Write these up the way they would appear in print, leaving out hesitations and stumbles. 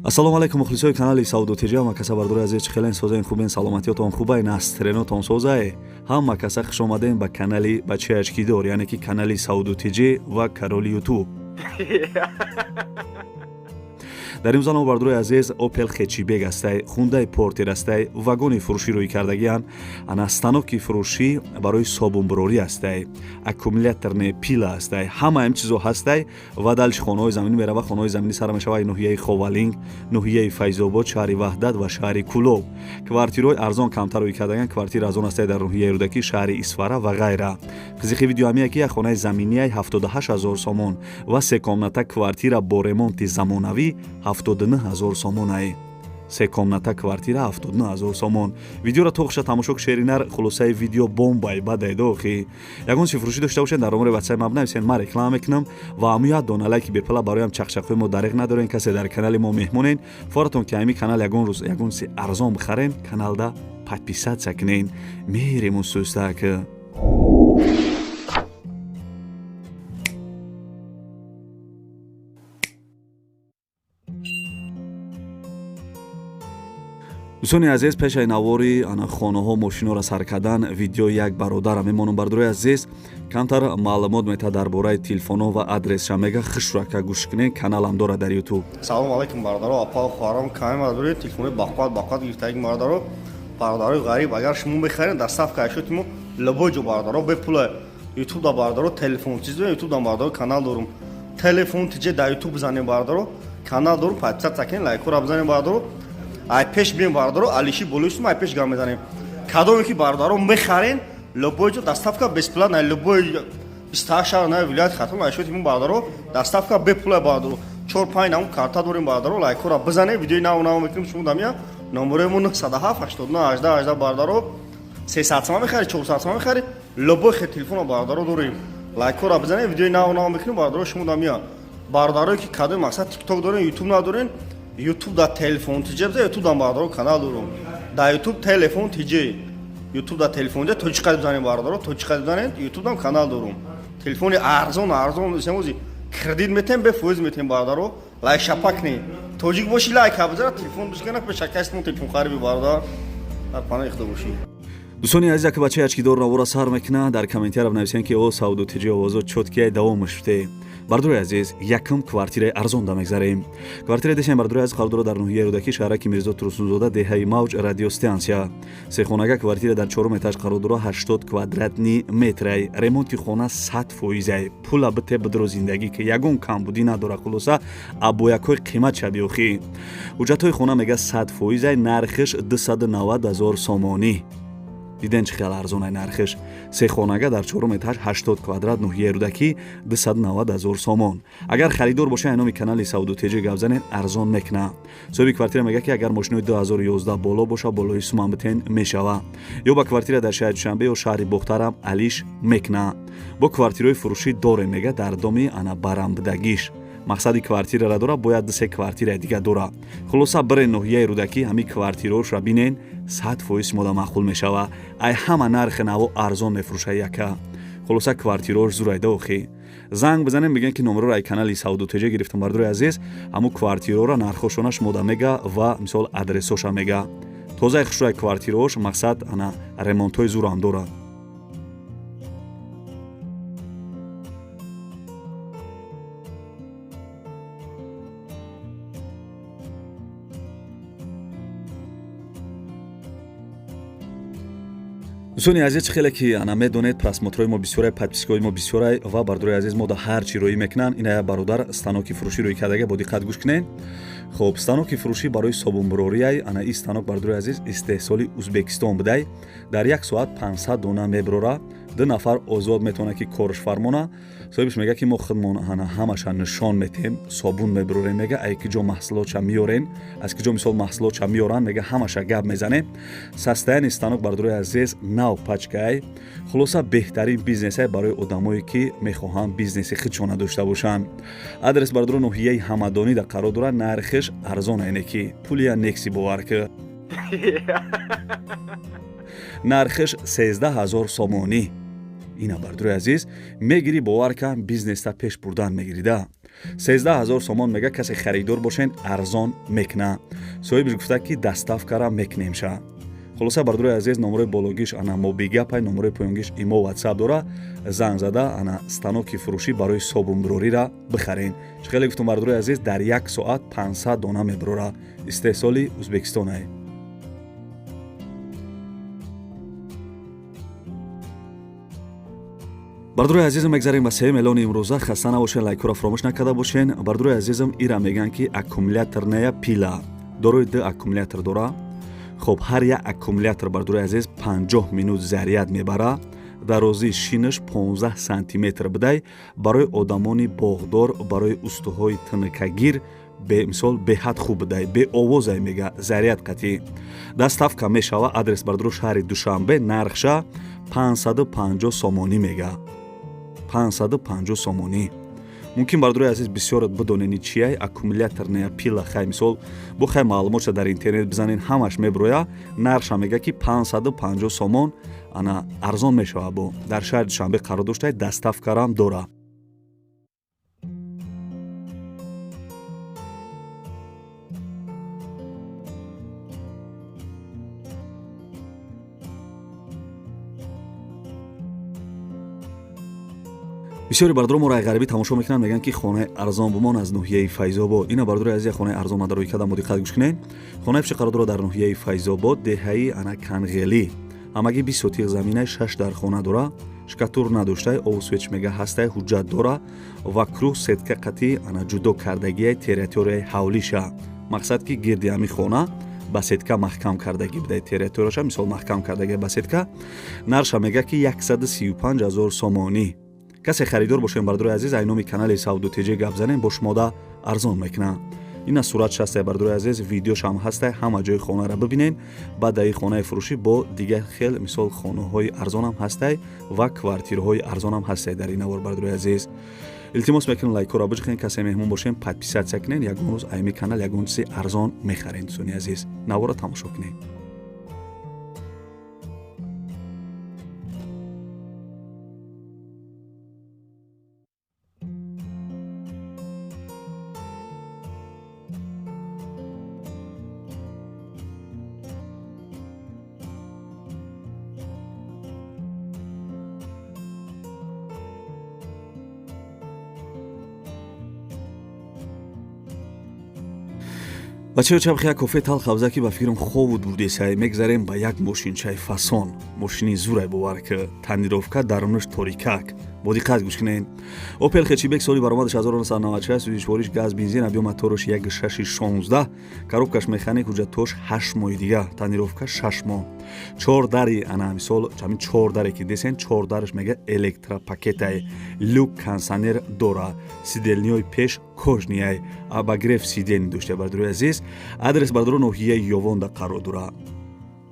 Ассалому алайкум, мухлисои канали Савдо ТЖ. Ҳама каса, бардори азиз, чӣ хелен, созаен, хубен, саломатиётон хубай, настренотон созае? Ҳама каса хушомадем ба канали бачаи очкидор, яъне ки канали Савдо ТЖ ва Кароли Ютуб. Дар имрӯза мо, бардорои азиз, Опел Хэтчбек ҳастай, Хундай Портер ҳастай, вагони фурӯшӣ рӯй кардагианд. Ана станоки фурӯшӣ барои собунбурорӣ ҳастай, аккумуляторная пила ҳастай, ҳама ҳам чизо ҳастай. Ва дальше хонаҳои заминӣ мерава. Хонаҳои заминӣ сара мешава ноҳияи Ховалинг, ноҳияи Файзобод, шаҳри Ваҳдат ва шаҳри Кулоб. Квартираҳои арзон камтар рӯй кардагианд. Квартира арзон ҳастай дар ноҳияи Рӯдакӣ, шаҳри Исфара ва ғайра. Қизиқи видео ҳамия, ки як хонаи заминияй 78 000 сомон ва се комната квартира бо ремонти замонавӣ 79 000 сомонае. Се комната квартира 79 000 сомон. Видеоро то охиша тамошо, шеринар. Хулосаи видео бомбай бадайдохи. Ягон чи фурӯшӣ дошта бошед, дар номери ватсапи ма бинависед, ман реклама мекунам. Ва ҳаму як дона лайки бепала бароям чақчақҳои мо дариқ надорен. Касе дар канали мо меҳмонен, форатон ки ҳами канал ягон рӯз ягон чи арзон бихарен, каналда подписаться кунен. Мерему сӯстак. Дӯстони азиз, пешаи навори ана хонаҳо, мошиноро сар кардан, видеои як бародара мемонам. Бардорои азиз, камтар маълумот метаҳад дар бораи телефонҳо ва адресша мега. Хушрака гӯш кунед, каналам дорад дар Ютуб. Салому алайкум, бародаро, апа, хоҳарам. Каме бародари телефони бақувват, бақувват гирифтаги, бародаро, бародарои ғариб. Агар шумо мехаред, доставка ашёти мо любой ҷо, бародаро, бепула. Ютуб да, бародаро, телефон чиз, Ютуб да, бародаро, канал дорум, Телефон ТЖ да Ютуб бизанем, бародаро, канал дорум, подписаться кунед, лайкҳоро бизанем, бародаро. Ай пеш бием, бародаро, алиши болои ай пеш гам мезанем. Кадоме ки, бародаро, мехарен, любой ҷо доставка бесплатно, любой 28 шаҳр на вилояти Хатлон ашёти мо, бародаро, доставка бепула, бародаро. Чор панҷ намун карта дорем, бародаро, лайкҳоро бизанем, видеои нав нав мекунем. Шумо дамия номерои мо 907 89 18 18, бародаро. 300 сама мехари, 400 сама мехари, любой хе телефона, бародаро, дорем. Лайкҳоро бизанем, видеои нав нав мекунем, бародаро. Шумо дамия бародарое ки кадоми мақсад Тикток дорем, Ютуб надорем, Ютуб да Телефон ТЖ биза, Ютуб да, бародаро, канал дорум, да Ютуб Телефон ТЖ, Ютуб да Телефон ТЖ точка бизанем, бародаро, точка бизанем, Ютуб дам канал дорум. Телефони арзон, арзон семози кредит метем, бефоиз метем, бародаро. Лайк шапак не тоҷик боши, лайк бизара, телефон бишкана, пешакастмон телефон хариби, бародар, дар паноҳи худо бошӣ. Дӯстони азиз, яке бачаи очкидор навора сар мекунад. Дар комментария бинависем, ки о Савдо ТЖ овозо чёткияй, давомаш шуде. Бардорои азиз, якум квартираи арзонда мегзарем. Квартираи дешем, бардорои азиз, қарор дорад дар ноҳияи Рӯдакӣ, шаҳраки Мирзо Турсунзода, деҳаи Мавҷ, радиостанция. Сехонага квартира дар чорум этаж қарор дорад, 80 квадратный метрай. Ремонти хона 100%-ай. Пула бите, бидро зиндагӣ, ки ягон камбудӣ надорад. Хулоса, абоякҳои қимат шабиёхӣ. Ҳуҷҷатҳои хона, мега, 100%-ай. Нархиш 290 ҳазор сомонӣ. Диден, чӣ хел арзонай нархиш? Сехонага дар чорум этаж, 80 квадрат, ноҳияи Рӯдакӣ, 290 ҳазор сомон. Агар харидор боша, номи канали Савдо ТЖ гап занед, арзон мекуна. Соҳиби квартира мега, ки агар мошинои 2011 боло боша, болои суман битен, мешава. Ё ба квартира дар шаҳри Душанбе ё шаҳри Бохтарам алиш мекуна. Бо квартираҳои фурӯшӣ дорем, мега, дар доми ана барамбудагиш. Мақсади квартирара дора, бояд дусе квартираи дига дора. Хулоса, бире ноҳияи Рӯдакӣ, ҳамин квартираҳошро бинен, 100% мода маъқул мешава. Ай ҳама нархи наво арзон мефурӯша яка. Хулоса, квартираҳош зурайда охи. Занг бизанем, бигӯем, ки номероро ай канали Савдо ТЖ гирифтам. Бардори азиз, ҳамун квартираҳоро нархҳошона шумода мега ва мисол адресоша мега. Тозаи хушрӯай квартираҳош, мақсад, ана ремонтҳои зурам дорад. Дӯстони азиз, чӣ хеле ки ана медонед, просмотрҳои мо бисёрай, подпискаҳои мо бисёрай ва, бардорои азиз, мо да ҳар чӣ роӣ мекунанд. Ина як бародар станоки фурӯшӣ рӯй кардага, бо диққат гӯш кунед. Хоб, станоки фурӯшӣ барои собунбурорияй. Ана ин станок, бардорои азиз, истеҳсоли Узбекистон будай. Дар як соат 500 дона мебирора. Ду нафар озод метавонад, ки корш фармона. Соҳибаш мега, ки мо худмон ана ҳамаша нишон метем, собун мебирорем, мега. Ай ки ҷо маҳсулотша меёрен, аз ки ҷо мисол маҳсулотша меёранд, мега, ҳамаша гап мезанем. Состояние станок, бардорои азиз, нав пачкай. Хулоса, беҳтарин бизнесай барои одамое, ки мехоҳанд бизнеси худшона дошта бошанд. Адрес, бардоро, ноҳияи Ҳамадонӣ да қарор дорад. Нархиш арзон, айне ки пулия некси, бовар ки. Нархиш 13 000 сомонӣ. Ина, бардорои азиз, мегирӣ, бовар кан, бизнеста пеш бурдан мегирида. 13 000 сомон мега. Касе харидор бошен, арзон мекуна. Соҳибиш гуфта, ки доставкара мекунем ша. Хулоса, бардорои азиз, номерои бологиш ана мобигапай, номерои поёнгиш имо, ватсап дора. Занг зада, ана станоки фурӯшӣ барои собунбурорира бихарен. Чӣ хеле гуфтум, бардорои азиз, дар як соат 500 дона мебурора. Истеҳсоли Ӯзбекистонае. Бардорои азизам, мегзарем ба сеюм эълони имрӯза. Хаста набошен, лайкҳоро фаромӯш накарда бошен. Бардорои азизам, ира мегӯянд, ки аккумуляторная пила, дорои ду аккумулятор дора. Хоб, ҳар як аккумулятор, бардорои азиз, 50 минут заряд мебара. Дарозии шинаш 15 сантиметр будай. Барои одамони боғдор, барои устуҳои тинакагир, мисол, беҳад хуб будай. Беовозай мега, заряд қатӣ. Доставка мешава. Адрес, бардоро, шаҳри Душанбе. Нархша 550 сомонӣ мега, 550 сомонӣ. Мумкин, бардорои азиз, бисёрат бидонени чияй аккумуляторная пила. Хай, мисол, бо хай маълумотша дар интернет бизанен, ҳамаш меброя. Нархша мега, ки 550 сомон. Ана арзон мешава. Бо дар шаҳри Душанбе қарор доштай, доставкарам дора. Бисёри бардоро моро ай ғарибӣ тамошо мекунанд, мегӯянд, ки хонаи арзон бумон аз ноҳияи Файзобод. Ина, бардори азиз, хонаи арзон ман дарои кардам, диққат гӯш кунед. Хонаи пеши қарор дорад дар ноҳияи Файзобод, деҳаи ана Канғелӣ. Ҳамагӣ 20 сотиқ заминай, шаш дар хона дора, штукатур надоштай, обу свет мега ҳастай, ҳуҷҷат дора. Вокруг сетка қатӣ ана ҷудо кардагиай территорияи ҳавлиша. Мақсад, ки гирди ҳами хона ба сетка маҳкам кардагӣ будай, территорияша, мисол, маҳкам кардагӣ ба сетка. Нарша мега, ки 135 ҳазор сомонӣ. Касе харидор бошем, бардорои азиз, ай номи канали Савду Теҷе гап занем, бо шумода арзон мекунам. Ина сурат шастай, бардорои азиз, видеошам ҳастай, ҳама ҷои хонаро бибинен. Баъд дар ин хонаи фурӯшӣ бо дигар хел, мисол, хонаҳои арзонам ҳастай ва квартираҳои арзонам ҳастай дар ин навор. Бардорои азиз, илтимос мекунем, лайкҳоро биҷихен. Касе меҳмон бошем, подписаться кунен. Ягон рӯз айми канал ягон чизи арзон мехарем. Дӯстони азиз, наворро тамошо кунед. Бачаё, чабхи як кофе талх авза, ки ба фикрам ховуд бурдесай. Мегзарем ба як мошинчаи фасон, мошини зурай, бовар ки тонировка, дарунаш торикак. Бо диққат гӯш кунед. Опел Хэтчбек, соли баромадаш 1996, сӯзишвориш газ, бензин, объём мотораш 1,6 16, коробкаш механик, ҳуҷҷатош 8 моҳи дига, тонировка 6 моҳ. Чор дари, ана мисол, ҳамин чор даре ки десен, чор дараш мега электропакетай, люк, кондиционер дора, сиденьяҳои пеш кожаныйай, обогрев сидений дошта. Бардорои азиз, адрес, бардоро, ноҳияи Ёвонда қарор дора,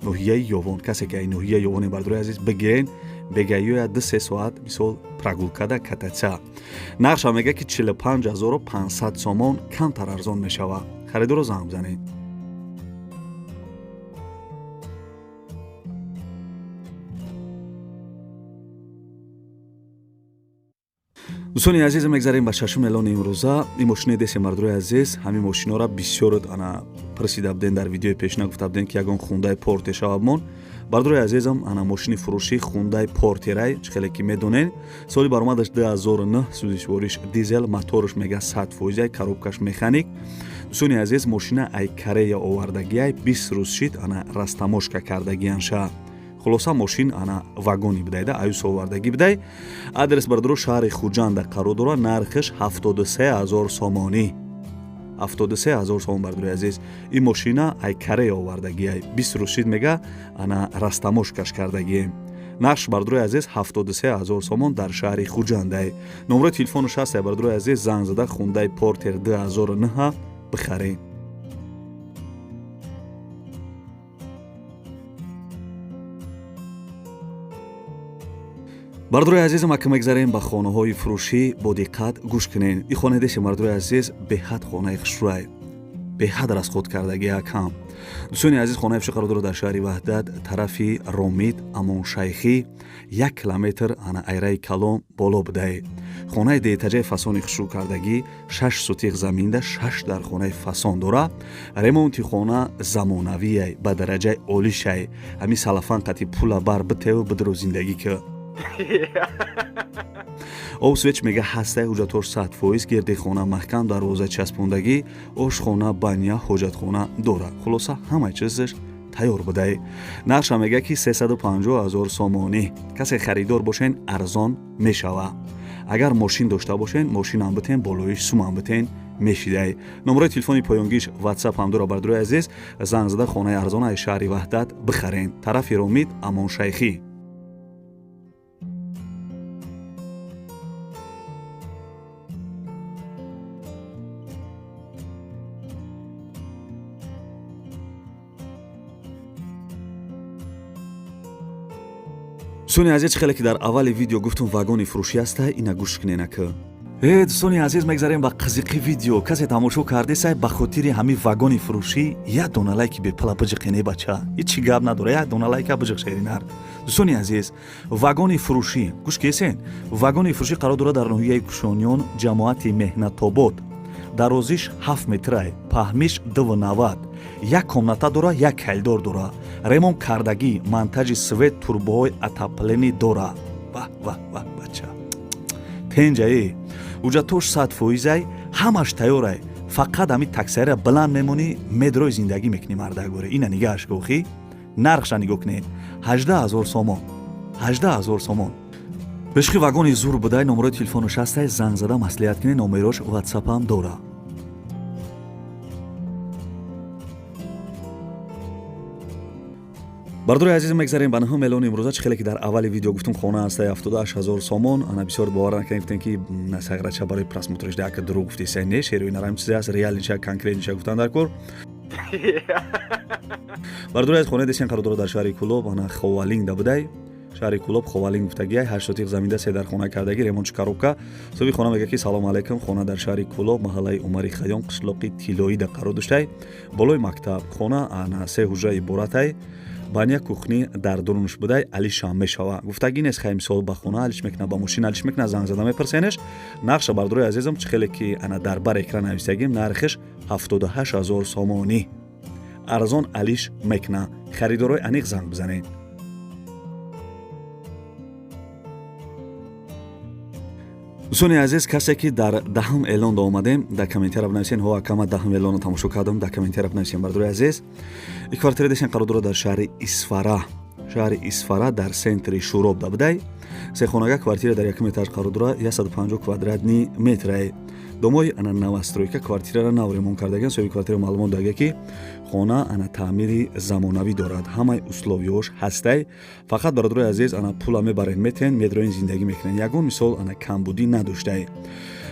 ноҳияи Ёвон. Касе ки ай ноҳияи Ёвоне, бардорои азиз, бигирен, бегаёя 2-3 соат, мисол, прогулкада кататься. Нархша мега, ки 45 500 сомон, камтар арзон мешава. Харидоро занг бизанед. Дӯстони азиз, мегзарем ба шашум эълони имрӯза. Ин мошини десе, мардурои азиз, ҳамин мошинҳоро бисёр ана пурсида буден. Дар видеои пешина гуфта будем, ки ягон Хундай Портер шавабмон. Бардорои азизам, ана мошини фурӯшӣ Хундай Портерай. Чӣ хеле ки медонед, соли баромадаш 2009, сӯзишвориш дизел, мотораш мега 100%, коробкаш механик. Дӯстони азиз, мошина ай Корея овардагиай, 20 рӯз шид ана растаможка кардагианша. Хулоса, мошин ана вагони бидайда, аюс овардагӣ бидай. Адрес, бардоро, шаҳри Хуҷанда қарор дорад. Нархиш 73 ҳазор сомонӣ, 73 ҳазор сомон. Бардори азиз, ин мошина ай Корея овардагиай, 20 рӯз шид мега ана растаможкаш кардагием. Нархш, бардорои азиз, 73 ҳазор сомон, дар шаҳри Хуҷандай. Номерои телефонаш ҳастай, бардорои азиз, занг зада Хундай Портер 2009 бихаред. Бардорои азизам, ака мегзарем ба хонаҳои фурӯшӣ. Бо диққат гӯш кунед. Ин хонаи десе, мардорои азиз, беҳад хонаи хушрӯай. Беҳад расход кардагия кам. Дӯстони азиз, хонаи фурӯшӣ қарор дорад дар шаҳри Ваҳдат, тарафи Ромид, Амоншайхӣ, 1 километр ана айраи калон боло будай. Хонаи деэтажаи фасони хушрӯ кардагӣ, 6 сотиқ заминда, 6 дар хонаи фасон дора. Ремонти хона замонавиай, ба дараҷаи олишай. Ҳамин салафан қати пула бар битеву бидро зиндагӣ ки. Об свет мега ҳастаи, ҳуҷҷатҳош 100%, гирди хона маҳкам, дарвоза часпондагӣ, ошхона, баня, ҳоҷатхона дорад. Хулоса, ҳамаи чизаш тайёр будай. Нархша мега ки 350 ҳазор сомонӣ. Касе харидор бошен, арзон мешава. Агар мошин дошта бошен, мошинам битен, болоиш сумам битен, мешидай. Номерои телефони поёнгиш WhatsApp ҳам дора, бардорои азиз, занг зада хонаи арзон аз шаҳри Ваҳдат бихарен. Тарафи Ромид, Амоншайхӣ. Дӯстони азиз, хеле ки дар аввали видео гуфтум, вагони фурӯшӣ аста, ина гӯш куненака. Дӯстони азиз, мегзарем ба қизиқи видео. Касе тамошо кардесай, ба хотири ҳамин вагони фурӯшӣ як дона лайки бепала биҷиқене, бача. Ҳичи гап надора, як дона лайка биҷиқ, шеринар. Дӯстони азиз, вагони фурӯшӣ гӯш кесен. Вагони фурӯшӣ қарор дорад дар ноҳияи Кушониён, ҷамоати Меҳнатобод. Дарозиш 7 метрай, паҳмиш 2,90, як комната дора, як коридор дора. Ремонт кардагӣ, монтажи свет, трубаҳои отопление дора. Ва ва ва, бача, тенҷае. Ҳуҷҷатош 100%-ай, ҳамаш тайёрай. Фақат ҳамин таксияра баланд мемонӣ, медрои зиндагӣ мекунӣ, мардакборе. Ина нигаҳаш гохӣ, нархша нигоҳ кунед, 18 ҳазор сомон, 18 ҳазор сомон. Бешхи вагони зур будай. Номерои телефонаш ҳастай, занг зада маслиҳат кунед, номерош ватсапам дора. Бардори азиз, мегзарем ба наҳум эълони имрӯза. Чӣ хеле ки дар аввали видео гуфтум, хона ҳастай 78 ҳазор сомон. Ана бисёр бовар накардем, гуфтем ки насағрача барои просмотрш дака дурӯғ гуфтесай. Не, шерои нарам чизе аст, реальныйша, конкретныйша гуфтан дар кор. Бардори аз, хонаи десен қарор дорад дар шаҳри Кулоб, ана Ховалинг да будай. Шаҳри Кулоб, Ховалинг гуфтагиай, 8 сотиқ заминда, се дар хона кардагӣ, ремонтш коробка. Соҳиби хона мега ки салому алайкум, хона дар шаҳри Кулоб, маҳаллаи Умари Хайём, қишлоқи Тиллоида қарор доштай, болои мактаб. Хона ана се ҳуҷра иборатай, баня, кухня дар дурунаш будай, алишам мешава. Гуфтагӣ нест, хай, мисол, ба хона алиш мекуна, ба мошин алиш мекуна, занг зада мепурсенеш. Нархша, бардорои азизам, чӣ хеле ки ана дар бар экран нависагим, нархиш 78 ҳазор сомонӣ. Арзон алиш мекуна. Харидорои аниқ занг бизанед. Дӯстони азиз, касе ки дар даҳум эълон да омадем, дар комментария бинависен: ҳо, акама, даҳум эълонро тамошо кардам. Дар комментария бинависен, бардори азиз. И квартира десен қарор дорад дар шаҳри Исфара, шаҳри Исфара, дар центри Шуроб да будай. Сехонага квартира дар якум этаж қарор дорад, 150 квадратный метрай. Домои ана новостройка, квартирара нав ремонт кардаган. Соҳиби квартира маълумот дага ки хона ана таъмири замонавӣ дорад, ҳамаи условияҳош ҳастай. Фақат, бародарои азиз, ана пула мебарен, метен, медроин, зиндагӣ мекунен, ягон мисол ана камбудӣ надоштай.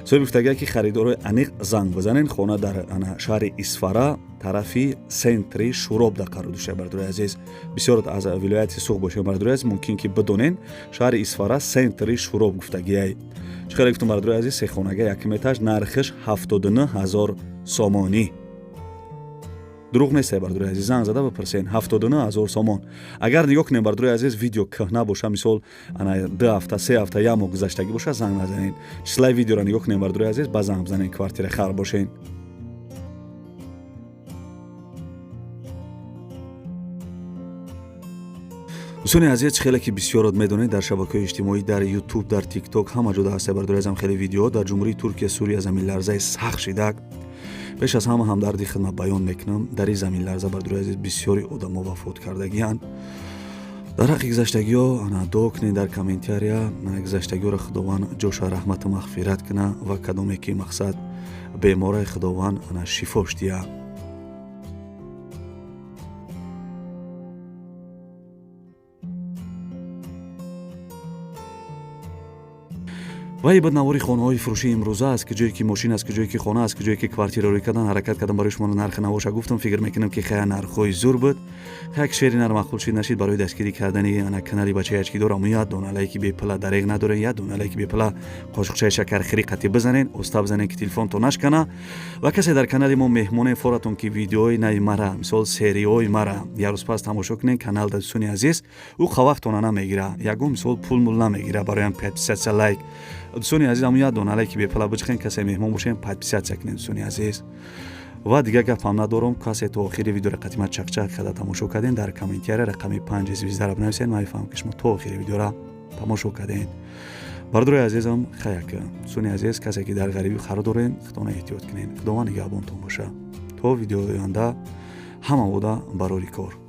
Соҳиби гуфтага ки харидорои аниқ занг бизанен. Хона дар ана шаҳри Исфара, тарафи центри Шуроб да қарор дошта. Бародарои азиз, бисёр аз вилояти Суғд бошед, бародарои азиз, мумкин ки бидонен, шаҳри Исфара, центри Шуроб гуфтагиай. Чӣ хеле гуфтум, бародарои азиз, сехонага, якум этаж, нархиш 79 ҳазор сомонӣ. Дурӯғ нестай, бародарои азиз, занг зада бипурсен, 79 ҳазор сомон. Агар нигоҳ кунем, бародарои азиз, видео кӯҳна боша, мисол, ана 2 ҳафта, 3 ҳафта, як моҳ гузаштагӣ боша, занг назанед. Числаи видеоро нигоҳ кунем, бародарои азиз, ба занг бизанед, квартира хар бошен. Дӯстони азиз, хеле ки бисёрот медонед, дар шабакаҳои иҷтимоӣ, дар Ютуб, дар Тикток, ҳама ҷода ҳастай, бародари азам, хеле видео. Дар Ҷумҳурии Туркия, Сурия заминларзаи сахт шидак. Пеш аз ҳама ҳамдарди хидмат баён мекунам. Дар ин заминларза, бародари азиз, бисёри одамо вафот кардагиянд. Дар ҳаққи гузаштагиҳо ана дуо кунед дар комментария. Гузаштагиҳоро Худованд ҷоша раҳмату мағфират куна ва кадоме ки мақсад бемораи, Худованд ана шифош диҳа. Ва ибад навори хонаҳои фурӯшии имрӯза, аз ки ҷое ки мошин, аз ки ҷое ки хона, аз ки ҷое ки квартира рӯй кардан, ҳаракат кардам, барои шумо нархи навоша гуфтам. Фикр мекунам, ки хая нархҳои зур буд. Як шери нар маъқул шид, нашид, барои дастгирӣ кардани ана канали бачаи ачкидор аму як дона лайки бепула дареғ надорен, як дона лайки бепула, қошуқчаи шакархӯрӣ қатӣ бизанен, оста бизанен, ки телефонтон нашкана. Ва касе дар канали мо меҳмоне форатон, ки видеои нави мара, мисол, серияҳои мара як рӯз пас тамошо кунен канал да. Дӯстони азиз, ӯ қавақтона намегира, ягон мисол пул-мул намегира бароям подписаться, лайк. Дӯстони азиз, аму як дона лайки бепула биҷихен, касе меҳмон бошем, подписаться кунед, дӯстони азиз. Ва дигар гапам надорам. Касе то охири видеоро қатима чақчақ карда тамошо кардем, дар комментария рақами 5 звезда ра бинависед, ман мефаҳмам, ки шумо то охири видеора тамошо кардем. Бародарои азизам, хаяк, дӯстони азиз, касе ки дар ғарибӣ қарор дорем, худона эҳтиёт кунед. Худованд нигаҳбонтон боша. То видеои оянда, ҳама вода барори кор.